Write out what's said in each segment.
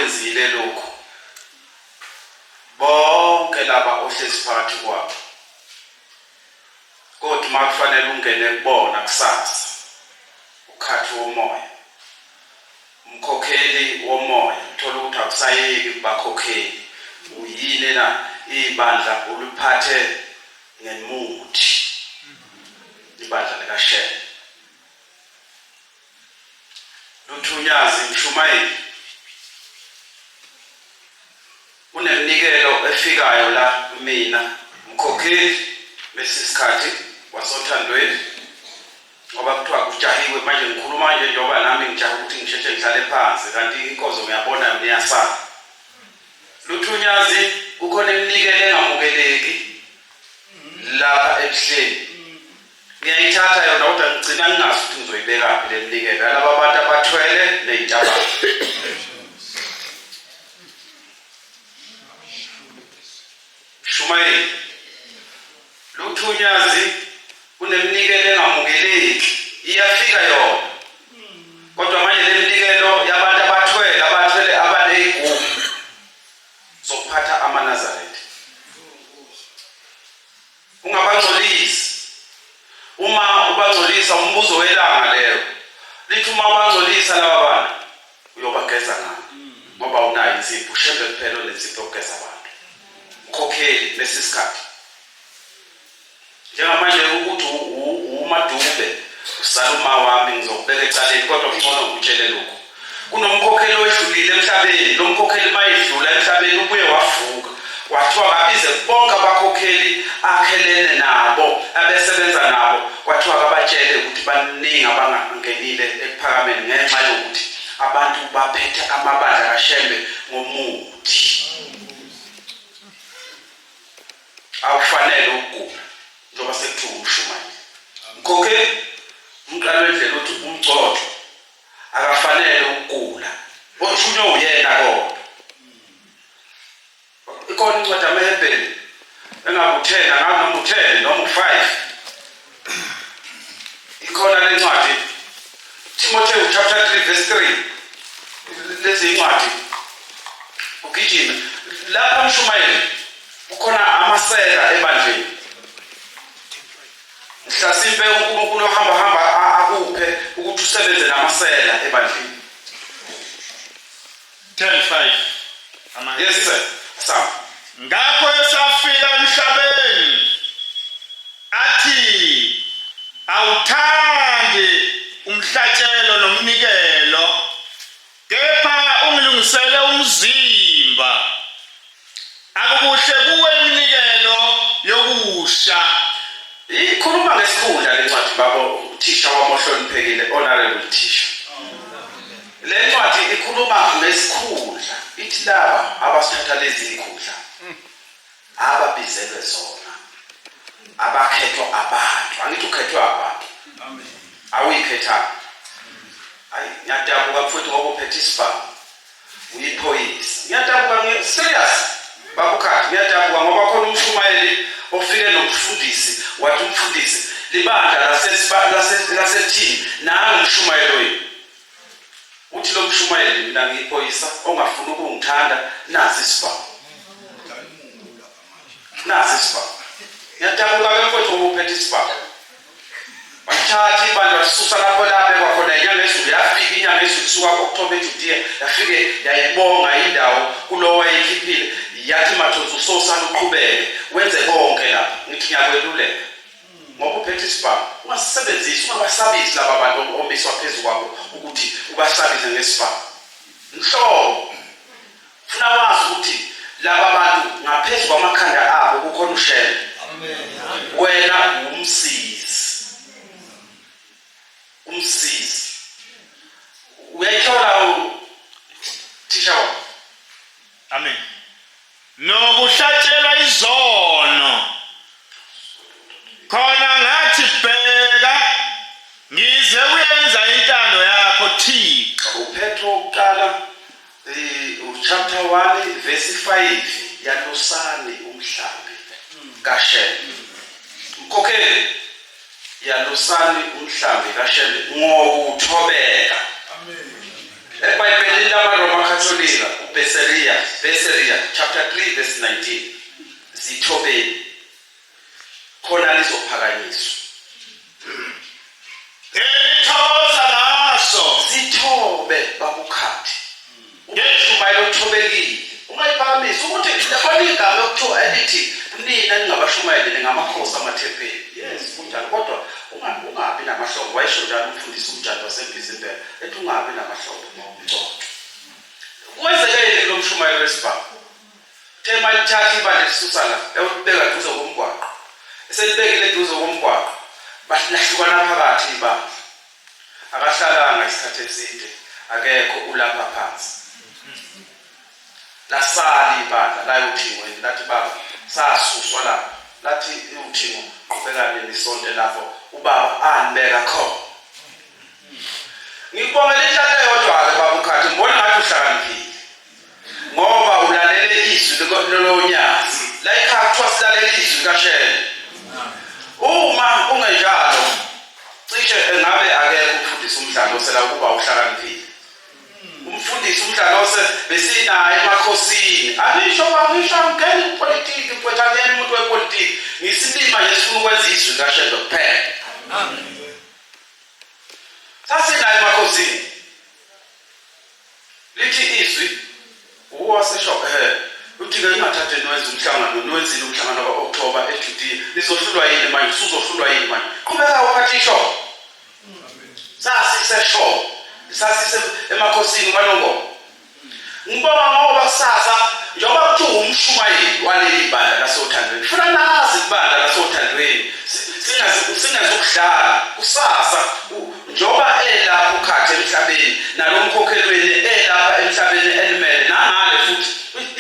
ukwenzile lokhu, bonke laba ohlezi phakathi kwabo, kodwa uma kufanele ungene kubona kusasa, ukhathi womoya, umkhokheli womoya, uthola ukuthi akusayeki kubakhokheli, uyini na ibandla uliphathe ngemuthi, ibandla likaShembe. Luthunyazi Mshumayeli, Kuneminikelo efikayo la kumina mkhokheli lesi sikhathi wasothandweni, ngoba kuthiwa kujahiwe manje. Ngikhuluma nje njengoba nami ngijaha ukuthi ngisheshe ngihlale phansi, kanti inkonzo ngiyabona niyasala. Luthunyazi, kukhona iminikelo engamukeleki lapha ebuhleni. Ngiyayithatha yona, kodwa ngigcina ngingazi ukuthi ngizoyibekaphi le minikelo yalaba bantu abathwele ney'tabane. Shumayeli, Luthunyazi, kuneminikelo engamukeleki, iyafika yona, kodwa manje le minikelo yabantu abathwele, abathwele abaney'gubhu zokuphatha amaNazaretha. Ungabangcolisi. Uma ubangcolisa, umbuzo welanga leyo. Lithi uma ubangcolisa laba bantu, uyobageza ngani? Ngoba unayo insipho, uShembe kuphela onensipho yokugeza abantu. Mkhokheli lesi sikhathi. Njengamanje ukuthi uMadube usala uma wami, ngizokubeka ecaleni, kodwa kungcono ngikutshele lokhu. Kunomkhokheli owedlulile emhlabeni. Lo mkhokheli mayedlula emhlabeni ubuye wavuka. Kwathiwa kabize bonke abakhokheli akhelene nabo, abesebenza nabo, kwathiwa kabatshele ukuthi baningi abangangenile ekuphakameni ngenxa yokuthi abantu baphethe amabandla kaShembe ngomuthi. Awufanele ukugula njengoba sekuthiwa umshumayeli. Mkhokheli, umqali wendlela uthi umgcotshwa akafanele ukugula, othunywe uyena. Kodwa ikhona incwadi yamaHebheli engaku-10, angazi noma u-10 noma u-5, ikhona le ncwadi, Timotheo chapter 3 verse 3. Lezi incwadi ugijime lapha, mshumayeli, kukhona amasela ebandleni. Mhlasimpe uNkulunkulu ohamba hamba akuphe ukuthi usebenze namasela ebandleni. 10:5. Yes sir. Sam. Ngakho esafika emhlabeni athi, awuthandi umhlatshelo nomnikelo, kepha ungilungisele umzimba. Akukuhle kuwe iminikelo yokusha. Ikhuluma ngesikhundla le ncwadi, baba uthisha wami ohloniphekile, honorable thisha. Le ncwadi ikhuluma ngesikhundla, ithi laba abasithatha lezi zikhundla ababizelwe zona, abakhethwa abantu. Angithi ukhethwe abantu, awuyikhethanga. Hayi, ngiyadabuka mfowethu, ngoba uphethe isibhamu, uyiphoyisa. Ngiyadabuka, serious, babukhathi, ngiyadabuka ngoba khona umshumayeli ofike nomfundisi, wathi umfundisi, libandla lasethini, nangu umshumayeli wenu. Uthi lo mshumayeli, mina ngiyiphoyisa, ongafuni ukungithanda, nasi isibhamu, nasi isibhamu. Ngiyadabuka ke mfowethu, ngoba uphethe isibhamu. Wathatha ibandla walisusa lapho labekwa khona inyanga ezulu. Yafika inyanga ezulu isuka kokuthoma eJudiya, yafike yayibonga indawo kulowo wayikhiphile, yathi, Mathonsi, usosala uqhubeke wenze konke lapha. Ngithi ngiyakweluleka, ngoba uphethe isibhamu, ungasisebenzisi, ungabasabisi laba bantu omiswa phezu kwabo ukuthi ubasabise ngesibhamu nhlobo. Funa wazi ukuthi laba bantu ngaphezu kwamakhanda abo kukhona uShembe, wena umsizi, umsizi. Uyayithola thisha wami? Amen. Nokuhlatshelwa izono. Khona ngathi, bheka, ngize kuyenza intando yakho, Thixo. UPetro wokuqala, chapter 1 verse 5, yalusani umhlambi kaShembe. Mkhokheli, yalusani umhlambi kaShembe ngokuthobeka. Amen. EBhayibhelini lamaRoma Katolika, uBeseria, Beseria chapter 3 verse 19. Zithobeni khona nizophakanyiswa. Enithokoza ngaso. Zithobe babukhathi. Ushumayela uthobekile. Ungayiphakamisi ukuthi yabona igama ekuthiwa elithi nina ningabashumayeli ningamakhosi amathempeli. Yes, kunjalo kodwa ungabi namahlombe. Wayesho njalo umfundisi uMjadu waseMbizimbela ethi ungabi namahlombe uma umgcotshwa. Kwenzekeni kulo mshumayeli wesibhamu? Uthe uma lithatha ibandla elisusa la, yawulibeka duze komgwaqo. Eselibekile eduze komgwaqo, lahlukana phakathi ibandla. Akahlalanga isikhathi eside, akekho ulapha phansi. Lasala ibandla layothingweni lathi baba sasuswa lapha. Lathi uthingo qhubekani nisonte lapho ubaba anibeka khona. Ngikubongela inhlanhla eyodwa-ke baba uKhathi, ngibona ngathi uhlakaniphile ngoba ulalele izwi lolonyazi. La ekhaya kuthiwa silalele izwi likaShembe. Uma ungenjalo cishe engabe akekho umfundisi uMdlalose la ukuba uhlakaniphile. Umfundisi uMdlalose besinaye emakhosini. Angisho angisho angeni kupolitiki mfowethu angeni umuntu wepolitiki. Ngisilima nje sifuna ukwenza izwi likaShembe kuphela. Amen. Sasinayo emakhosini. Lithi izwi uwasesho eh uthi ke ningathathe niwenze umhlangano niwenzile umhlangano ka-October eJudiya nizohlulwa yini manje usuzohlulwa yini manje qhubeka uphathisho sasisesho sasise emakhosini kwanongoma Ngibonga ngoba kusasa njengoba kuthiwa umshumayeli waleli bandla lasothandweni funa nazi ibandla lasothandweni singazukudlala kusasa njengoba elapha ukhathe emhlabeni nalo mkhokhelweni elapha emhlabeni elimele nangale futhi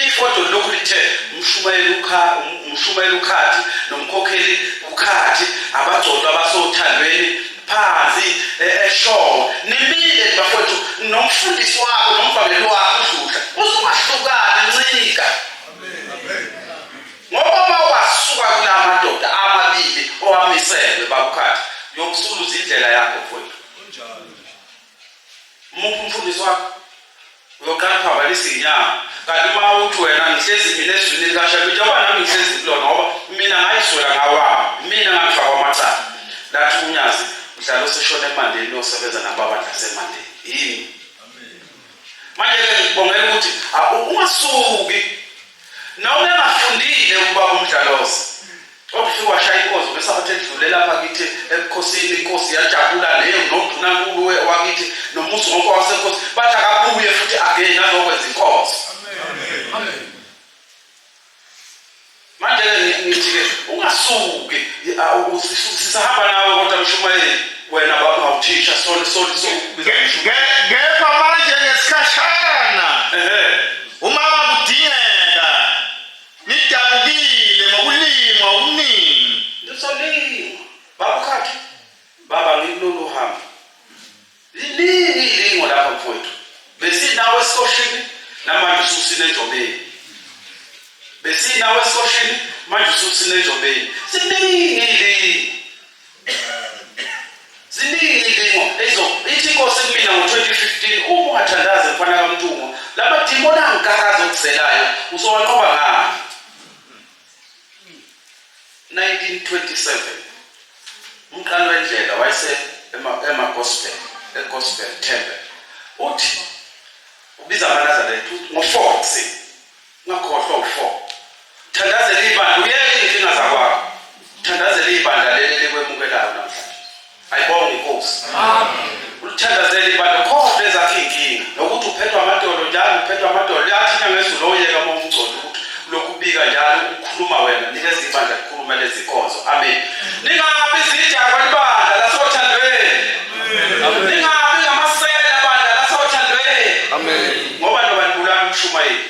ifodo lokhu lithe umshumayeli ukha umshumayeli ukhathi nomkhokheli ukhathi abagcotshwa abasothandweni phansi eshowe nimile bafowethu nomfundisi wakho nomvangeli wakho udludla usungahlukani ncika ngoba uma wasuka kula madoda amabili owamiselwe babukhathi uyokusuluza indlela yakho mfowethu Muphi umfundisi wakho? Uyoqala uphambanisa inyama. Kanti uma uthi wena ngihlezi mina ezwini likaShembe, njengoba nami ngihlezi kulona ngoba mina ngayizwela ngawami, mina ngangifakwa amacala. Lathi unyazi mhlalo oseshona emandeni osebenza nababandla semandeni. Yimi. Manje-ke ngikubongela ukuthi ungasuki noma engafundile ubaba uMdlalose. Kwakufike washaya inkonzo ngesabatha edlule lapha kithi ebukhosini, inkosi yajabula leyo nondunankulu wakithi nomuzi wonke wasenkosi bathi akabuye futhi again azokwenza inkonzo. Manje-ke ngithi-ke ungasuki sisahamba nawe kodwa mshumayeli wena baba awuthisha sole sole so Kepha manje ngesikhashana uma kudingeka Nidabukile ngokulingwa okuningi. Ngisolingwa. Baba ukhathi. Baba ngikulolu hambo. Liningi ilingo lapha mfowethu. Besinawe esikoshini namanje ususine ejobeni. Besinawe esikoshini manje ususine ejobeni. Siningi ilingo. Ziningi ilingo ezo ithi inkosi kumina ngo-2015 uma ungathandazi mfana kaMntungwa lamadimoni angikakazi okuzelayo uzowanqoba ngani 1927 umqali wendlela wayese ema-gospel e-gospel temple uthi ubiza amanazaretha ngo-4 ekuseni Ungakhohlwa u-4. Thandazela ibandla, uyeke iy'nkinga zakwakho. Thandazela ibandla leli elikwemukelayo namhlanje. Ayibonge inkosi. Amen. Ulithandazela ibandla, khohlwa ezakho iy'nkinga. Nokuthi uphethwa amadolo njalo, uphethwa amadolo. Yathi inyanga yezulu oyeka uma umgcono ukuthi lokhu ubika njalo ukhuluma wena. Nikeza ibandla likhulume lezi nkonzo. Amen. Ningabi izidakwa libandla lasothandweni. Ningabi ngamasela bandla lasothandweni. Amen. Ngoba noba nibulala umshumayeli.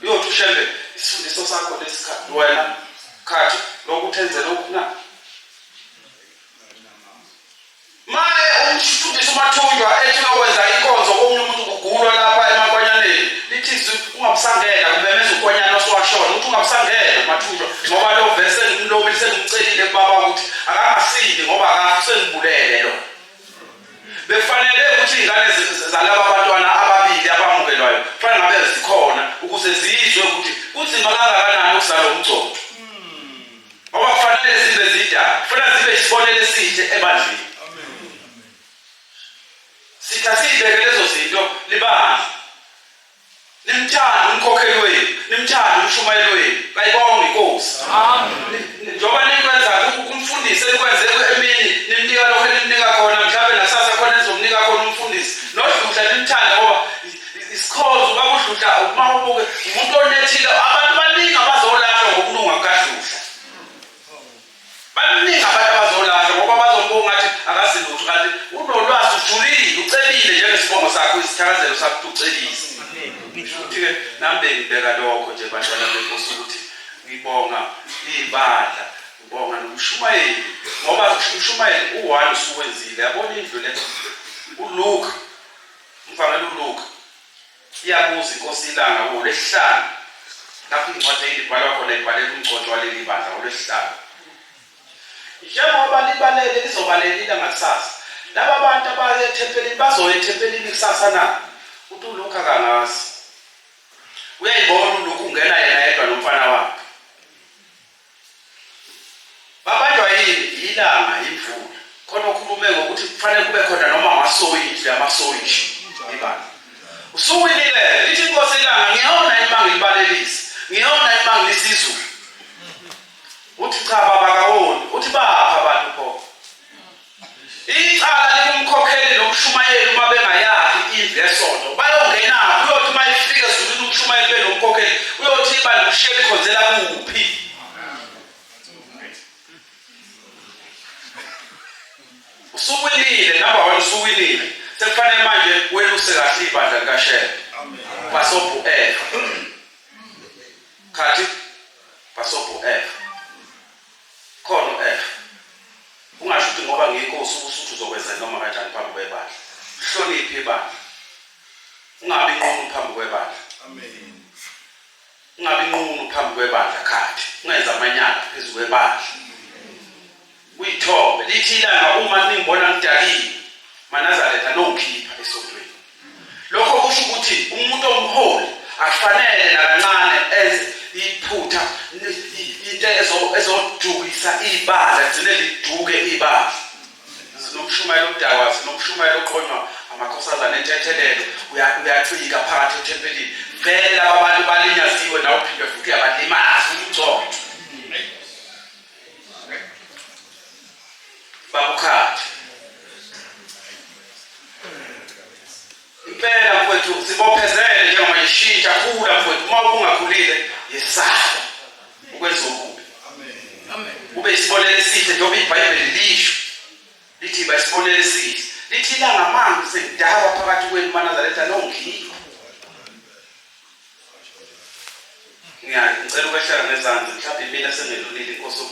Uyothi uShembe isifundiso sakho lesikhathi wena khathi lokuthi enze lokhu na. Maye umfundisi uMathunjwa ethi uyokwenza inkonzo komunye umuntu kugulwa lapha emakwanyaneni lithi izwi ungabusangena kumemeza ukwanyana osowashona uthi ungabusangena uMathunjwa ngoba lo vele sengimlobile sengimcelile kubaba ukuthi akangasindi ngoba akafi sengibulele lo. Bekufanele ukuthi iy'ngane zalaba bantwana ababili zikhona ukuze zizwe ukuthi kunzima kangakanani ukuzala umgcotshwa. Ngoba kufanele zibe zidala, kufanele zibe isibonelo esihle ebandleni. Sithi asiyibeke lezo zinto libandla. Nimthande umkhokheli wenu, nimthande umshumayeli wenu. Bayibonga inkosi. Amen. Njengoba nikwenza kumfundisi enikwenze emini, nimnika lokho enimnika khona, mhlawumbe nakusasa khona enizomnika khona umfundisi. Nodludla nimthande ngoba isikhozi ubaba uDludla uma ubuke umuntu onethile abantu baningi abazolahlwa ngokulunga kukadludla. Baningi abantu abazolahla ngoba bazombuka ngathi akazi lutho kanti unolwazi ujulile ucebile njengesibongo sakho isithakazelo sakho ukuthi ucebise. Ngisho ukuthi-ke nami bengibeka lokho nje bantwana benkosi ukuthi ngibonga ibandla ngibonga nomshumayeli ngoba umshumayeli u-one usuwenzile yabona indlu le uLuka umfangela uLuka Iyabuza iNkosi iLanga ngoLwesihlanu lapho incwadi eyibhalwa khona ibhalela umgcotshwa waleli bandla ngoLwesihlanu. Njengoba libalele lizobalela ilanga kusasa. Laba bantu abaya ethempelini bazoya ethempelini kusasa na? Uthi uLuka akangazi. Uyayibona uLuka ungena yena yedwa nomfana wakhe. Babanjwa yini? Yilanga, yimvula. Khona okhulume ngokuthi kufanele kube khona noma amasoyinji amasoyinji ibandla. Usuwinile, lithi inkosi ilanga ngiyona yini mangilibalelise. Ngiyona yini mangilisa izulu. Uthi cha baba kawoni, uthi bapha abantu pho. Icala likumkhokheli nomshumayeli uma bengayakhi indlu yesonto. Bayongenaphi? Uyothi uma ifika ezulwini umshumayeli benomkhokheli, uyothi ibandla ushiye likhonzela kuphi? Usuwinile, number one usuwinile. Sekufanele manje weluse kahle ibandla likaShembe. Bhasobhu Eva. Khathi Bhasobhu Eva. Khona u-Eva. Ungasho ukuthi ngoba ngiyinkosi ubusuthi uzokwenza noma kanjani phambi kwebandla. Hloniphe ibandla. Ungabi nqunu phambi kwebandla. Amen. Ungabi nqunu phambi kwebandla khathi. Ungenza amanyala phezu kwebandla. Uyithobe. Lithi ilanga uma ningibona ngidakile, maNazaretha nongikhipha esontweni. Lokho kusho ukuthi umuntu omholi akufanele nakancane enze iphutha into ezodukisa ibandla ligcine liduke ibandla. Sinomshumayeli odakwa, sinomshumayeli oqonywa amakhosazana entethelelo, uyacika phakathi ethempelini. Vele laba bantu balinyaziwe nawe uphinde futhi uyabalimaza umgcotho. Babukhathi. Impela mfowethu sibophezele njengoba ishintsha khula mfowethu uma ubungakhulile yesaba ukwenza okubi. Amen. Ube isibonelo esihle njengoba iBhayibheli lisho. Lithi iba isibonelo esihle. Lithi ilanga manje sengidakwa phakathi kwenu maNazaretha nongikhipha. Ngiyacela ukwehlela ngezansi mhlawumbe mina sengelulile inkosi.